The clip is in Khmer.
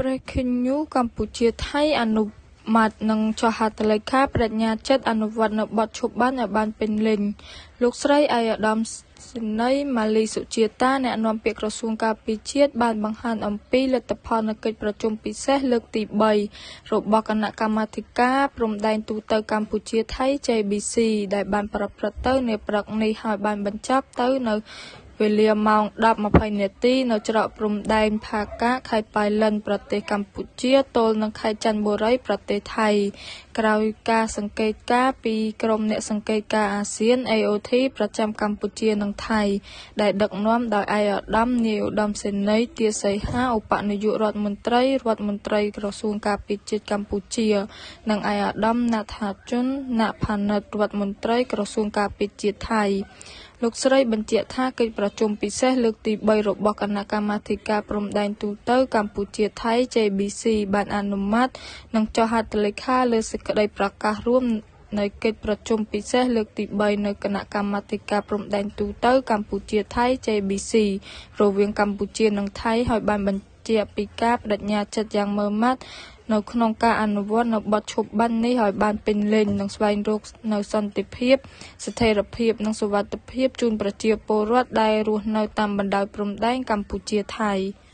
Breaking News កម្ពុជា-ថៃ អនុម័ត និងចុះហត្ថលេខាប្ដេជ្ញាចិត្តអនុវត្តនូវបទឈប់បាញ់ឲ្យបានពេញលេញ។ លោកស្រីឯកឧត្តមសេនីយ៍ ម៉ាលី សុជាតា អ្នកនាំពាក្យក្រសួងការពារជាតិ បានបង្ហាញអំពីលទ្ធផលនៃកិច្ចប្រជុំពិសេសលើកទី៣ របស់គណៈកម្មាធិការព្រំដែនទូទៅកម្ពុជា-ថៃ JBC ដែលបានប្រព្រឹត្តទៅនាព្រឹកនេះ ហើយបានបញ្ចប់ទៅនៅវេលាម៉ោង 10:20 នាទី នៅច្រកព្រំដែនផាកាក ខេត្តប៉ៃលិន ប្រទេសកម្ពុជា ទល់នឹងខេត្តចាន់បុរី ប្រទេសថៃ ក្រោយការសង្កេតការណ៍ពីក្រុមអ្នកសង្កេតការណ៍អាស៊ាន AOT ប្រចាំកម្ពុជា និងថៃ ដែលដឹកនាំដោយឯកឧត្តមនាយឧត្តមសេនីយ៍ ទៀ សីហា ឧបនាយករដ្ឋមន្ត្រី រដ្ឋមន្ត្រីក្រសួងការពារជាតិកម្ពុជា និងឯកឧត្តម ណាត់ថាជុន ណាក់ផានិត រដ្ឋមន្ត្រីក្រសួងការពារជាតិថៃ។ លោកស្រីបញ្ជាក់ថា កិច្ចប្រជុំពិសេសលើកទី៣ របស់គណៈកម្មាធិការព្រំដែនទូទៅកម្ពុជា-ថៃ JBC បានអនុម័ត និងចុះហត្ថលេខាលើសេចក្តីប្រកាសរួមនៃកិច្ចប្រជុំពិសេសលើកទី៣ នៃគណៈកម្មាធិការព្រំដែនទូទៅកម្ពុជា-ថៃ JBC រវាងកម្ពុជា និងថៃ ហើយបានបញ្ជាក់ពីការប្តេជ្ញាចិត្តយ៉ាងម៉ឺងម៉ាត់នៅក្នុងការអនុវត្តនូវបទឈប់បាញ់នេះឲ្យបានពេញលេញ និងស្វែងរកនូវសន្តិភាព ស្ថិរភាព និងសុវត្ថិភាពជូនប្រជាពលរដ្ឋដែលរស់នៅតាមបណ្ដោយព្រំដែនកម្ពុជា-ថៃ។